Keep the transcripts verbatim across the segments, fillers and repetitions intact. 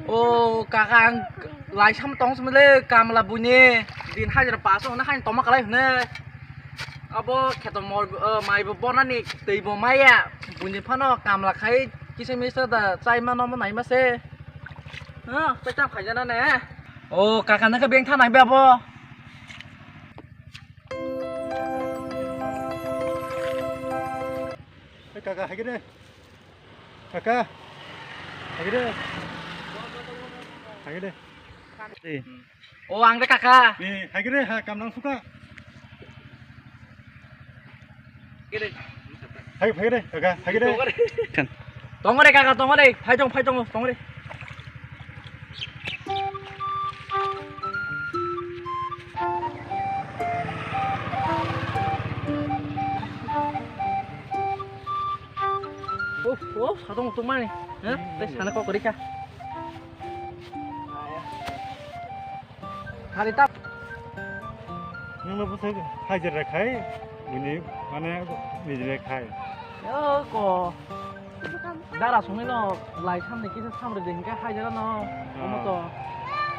O kaka, ang lai sam tong sumle kamla buini din hajra paso hwnwi hain toma kalai hwnwi. Abo kheto mor, o, mai bo bonani twi bo maya. Buini phano kamla khai kisa misa da chai mano mo nai ma se. Ha, petam khaijana ne. O kaka, nang khe beng thanai be abo. Hey, kaka, hai kene. Kaka. Hai kene. Hai kene. O, ang de kaka. Eh, hai kene, ha, kam nang suka. Hai, hai kene, kaka, hai kene. Tongo de kaka, tongo de. Phai tong, phai tong, tongo de. Uf, uf, satong tongmani. Hah? Tei sana kok rika. Hari tap. Nang lo bwsai hajira khai, bini mane nijre khai. Yo ko. Dara songni no lai samni kisa samri de hinka hajira no. Ah. Omo to.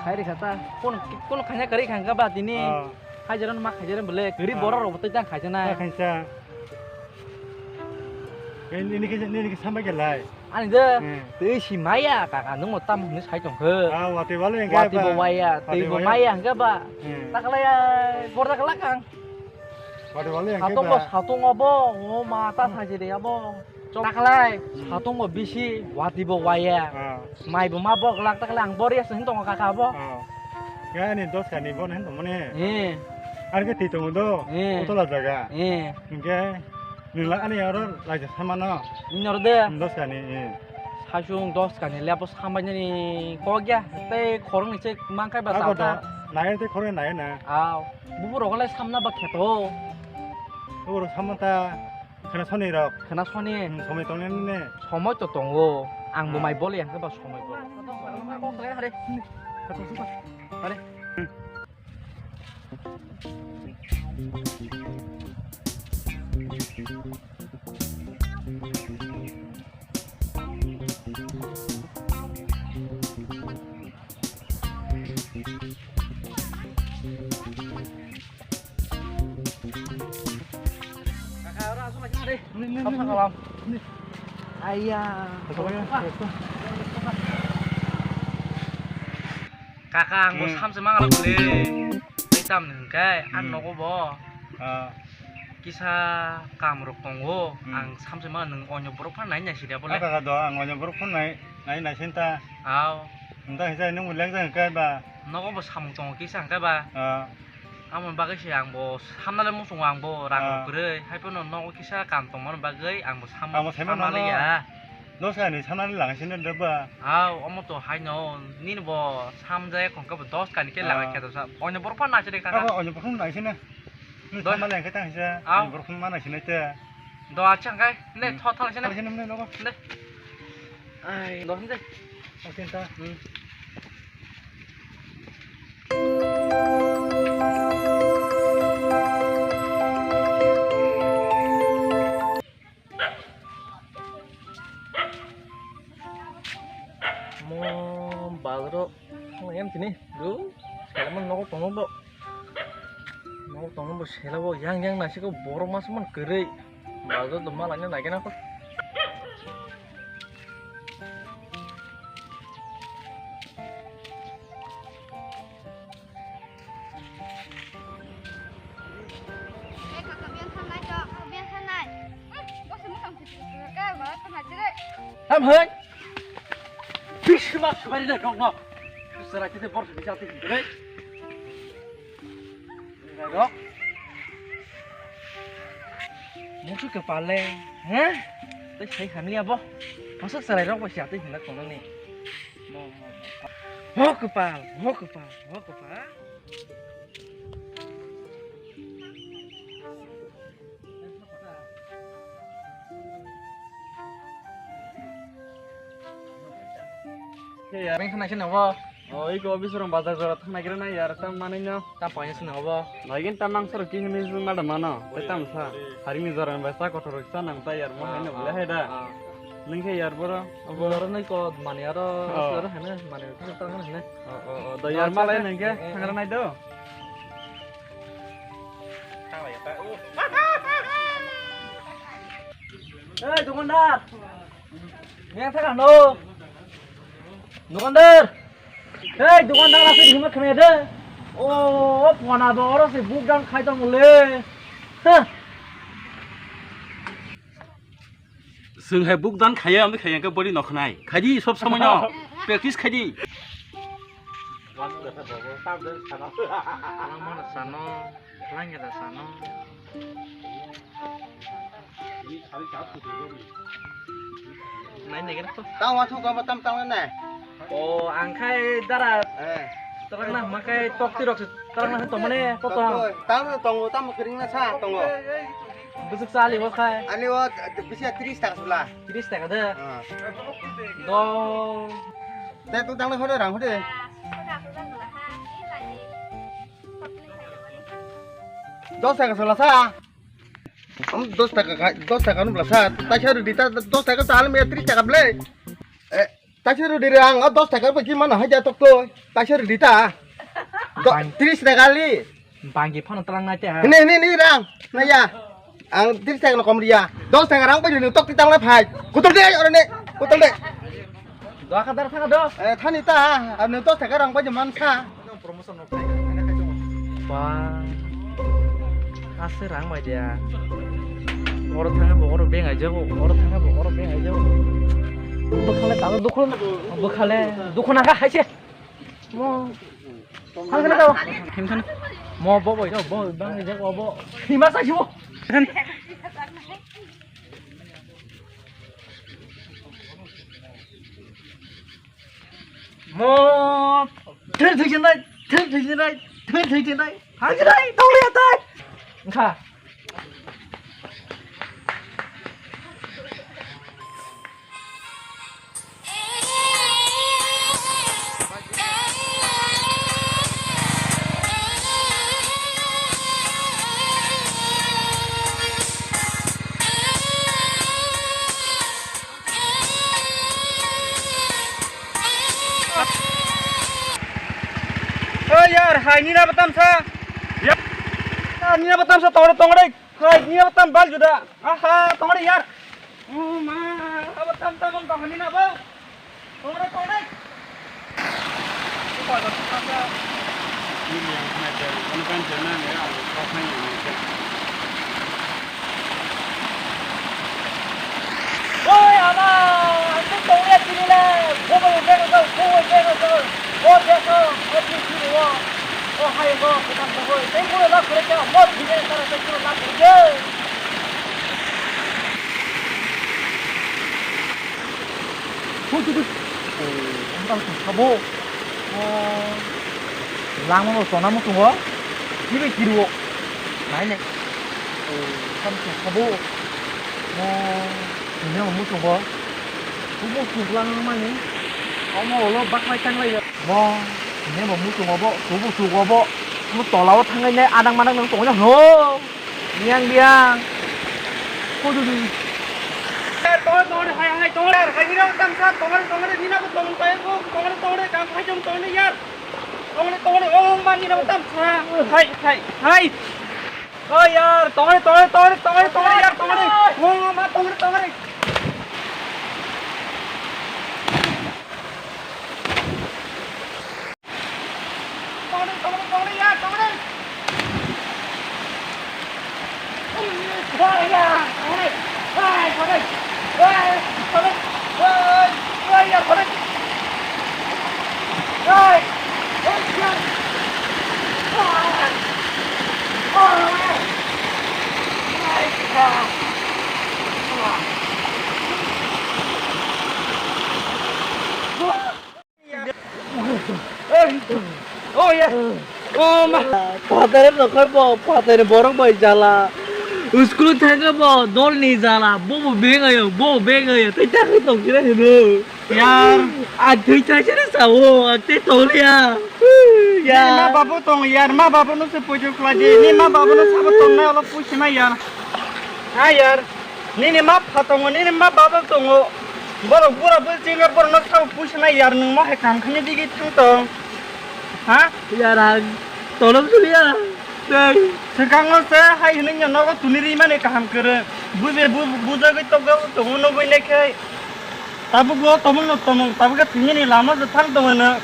Khai rikha ta. Kono, kono khanya kari khangka ba tini. Ah. Hajira no ma hajira bole. Gari ah. Borok rok bo tei tang hajira nai. Ta khaisa. Nini khe, nini khe sambai khe lai. Ani de, hmm. Tei si maya kaka, nwng mo tam hwnwi sai tong khe. Ah, watwi walo hwnkhe watwi ba. Watwi bo waya, watwi tei bo waya. Maya hwnkhe ba. Hmm. Taklai, ah, borda kala kang. Watwi walo hwnkhe ba. Satung bo, satung obo, o ma ta hmm. Sai se de abo. Chok taklai, hmm. Satung bo bisi, watwi bo waya. Ah. Mai bo ma bok lak taklai, ang bori aswk hin tongo kaka bo. Ah. Ya ni dos kani bo hin tongmani. Eh. Ar khe twi tongo do, eh. Utola jaga. Eh. Hwnkhe Nwng la ani oro laijak samano. Nwng oro de. Dos kani, eh. Saichung dos kani le abo sambainani kok ya. Tei khoroknwi se mankhai ba. Abo chao ta. Da. Nai tei khoroknwi nai na. Aw. Bubu rok le samna ba kheto. Bubu rok samna ta. Khena soni rok. Khena soni. Hmm, somoi tongnai ne. Somoi to tongo. Ang bo ah. Mai bol yang ba somoi bo. Kok le hare. Khatung suka. Hare. Kaka, oro aswk lagi, deh. Nih, nih, nih, nih. Ayah. Kaka, ang bo hmm. Samse mangra bole. Tei tamni hwnkhe, hmm. Ang nogo bo. Ah. Kisa kam rok tongo. Hmm. Ang samse ma nwng onyo borok phano nai nai sida bole. Ah, kaka do, ang onyo borok phano nai, nai nai sinta. Aw. Nwng ta hisa nwng bo lengjak hwnkhe ba. Nogo bo samung tongo kisa hwnkhe ba. Ah. Amoni bagwi se ang bo samnale muchungo ang bo rang rok kwrwi, hai phano nogo kisa kam tongmani bagwi ang bo sam-, ang bo saimano samnaliya. Dos kani samnani lang sini deba. Aw, omo to haino, nini bo samjaya khongkhe bo dos kani khe lang khe dosa. Onyo borok phano naiside kaka. Abo onyo borok phano naisine. Ni dos. Samnali ang khe tang hisa. Aw. Onyo borok phano ma naisine te. Do acha hwnkhe, ne hmm. Tho tho naisine. Naisine mne nogo. Ne. Ai, do hwnkhe. Oke ta. Hmm. Mo bagro, mo em tini, du, kalaman nogo tongo bo. Nogo tongo bo sela bo, yang yang naisiko borok masa man kwrwi. Bagro do malanya naikena ko. Eh, kaka, biang thangnai to, biang thangnai. Hmm, bo se mokang se, kaka, ma thangnai se re. Tam hai. Bis ma subari na dong no. Sara kete bor se bisa ti re. Rok. Musu kepale, ha? Tei sai hamya bo. Masuk serai rok bo siya tei hindak kono ni. Ho kepal, ho kepal, ho kepal. Hey, yaar, ang khana sini bo. Oh, iko office rong bazar jora thang nai kira na yar, tam manai no. Tam paina sini bo. Lagi tam mang soro kini ni madam mano. Tam sa. Hari ni jora ni basa kotor sa nang ta yar, mo hai no bole hai da. Nung khe yar boro. Abo aro nai ko mani aro Oh. aro hene mani aro tang hene. Oh, oh, oh, da yar malai nung khe Eh, eh, thangra eh. nai do. Hey, dukandar. Neng thang no. Dukandar. Hey, dukandar, asik hima khna de. Oh, pona do oro se buk dan khai tong le. Huh. Chwng hai buk dan khaiya, amtwi khaiya khe body nokhnai. Khaidi sob somoi no. Practice khaidi. Langmano sano, langya da sano. Nai nai gana to. Tang wa thu ka tam tang na. O, ang khai dara. Eh. Tarang na ma khai tok tirok se, tarang na to mane to to. Tang tong tam kring na sa tong. Busuk sali wa khai. Ani wa bisa tris taka sula. Tris taka de. Ah. Do. Te tu tang na hore rang hore. Dos taka sula sa. Am dos taka khai, dos taka nubla sa. Taisa rudi ta dos taka ta alme tris taka ble. Eh, taisa rudi rang, ah, dos taka bai ki mana hai ja tok to. Taisa rudi ta. Do, Bang- tris taka li. Banggi phano talang nai te ha. Ni, ni, ni rang. Na ya. Ang tris taka no kom ria. Dos taka rang bai ni tok ti tang lai phai. Kutul de, oro ne. Kutul de. Doa kadar thanga do. Eh, thani ta, ano dos taka rang bai man sa. Ba, ase rang bai dia. Oro thanga bo, oro beng ai jago, oro thanga bo, oro beng ai jago. Bukhale ta dukhu, bukhale dukhu na ka haise. Mo. Himthan. Mo bo bo, bo bang ai jago bo. Hima sa jibo. Mo, thil thwijinai, thil thwijinai, thil thwijinai, thwijinai, thwijinai, thwijinai, thwijinai, thwijinai. Wngkha. O yar, hai nina batam sa. Ya. Nina batam sa tongre tongre. Hai nina batam bal juda. Aha, tongre yar. O ma, abo tam tam tong nina bo. Tongre tongre. Ini yang kena jadi, ini kan jangan ya, kalau kau hanya macam. Oi, ama, ang tong ya tini le. Bobo bego go, bobo bego go. O bego, o tini tini o. O hai go, kita bobo. Tengku la kore kya, mo tini tara tengku la kore. Hui, hui, hui. Oh, ang tang tong sabo. Oh. Langmano chona muchungo. Ibe kiruo. Nai ne. Oh, tang tong sabo. Oh, ini ang muchungo. Kubo suglang mani. Omo olo baklai tanglai. Mo, ini mo muchungo bo, kubo sugo bo. Mo tolao thangai ne adang madang nang tongna ho. Biang, biang. Kudu di. Tongre, tongre, hai, hai, tongre, hai, nina tam sa, tongre, tongre, nina ko tong, tong, tongre, tongre, kam khai jong tongre, yar. Tongre, tongre, o, ma, nina tam sa. Hai, hai, hai. O, yar, tongre, tongre, tongre, tongre, tongre, yar, tongre. O, ma, tongre, tongre. Tongre, tongre, tongre, ya, tongre. Tongre, ya, tongre. Ai, tongre. Ai, tongre. Ai, ai, ya, tongre. Ai, ai, ya. Ai, ai, ya. Oh, yeah. Oh, ma. Phatare nokhar bo, phatare borok bai jala. School thangkhe bo dol ni jala, bo bo beng ayo, bo bo beng ayo. Tei ta khe tong kira hino. Yar. A tei ta khe sao, a tei tong ya. Ni ma babu tong yar, ma babu no se pujo khlai di. Ni ma babu no sabo tong nai olo pusi ma yar. Ha yar. Nini ma pha tongo, nini ma baba tongo. Borok bura bwswk wngkha, borokno sabo puisa nai yar, nwng mohai kaham khaina digwi thang tong. Ha? Yar ang tolong suliya. Tei. Swkango se hai hwnwi no nogo tuni rimani kaham kwrwng. Buibai bu-, bujagwi tokjagwi tongo nugwi naikhe. Tabukbo tomungno tomung, tabukhe thwinani lama se thang tongwino.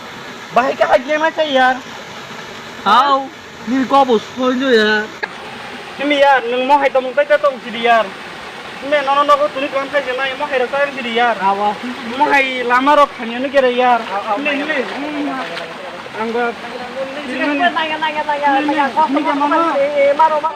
Bahai khe hai khe ma chai yar. Hao. Nini kok bo soi no ya. Simi yar, nwng mohai tongmung tai ta tong sidi yar. Simi nono nogo tuni tong khai se nai, mohai rok chai sidi yar. Awa. Mohai lama rok khani no gere yar. Awa, awa. Simi, simi. Ang ba. Naya, naya, naya, naya, naya. Nini, nini, nini, nini, mama. Eh, eh, maro, ma.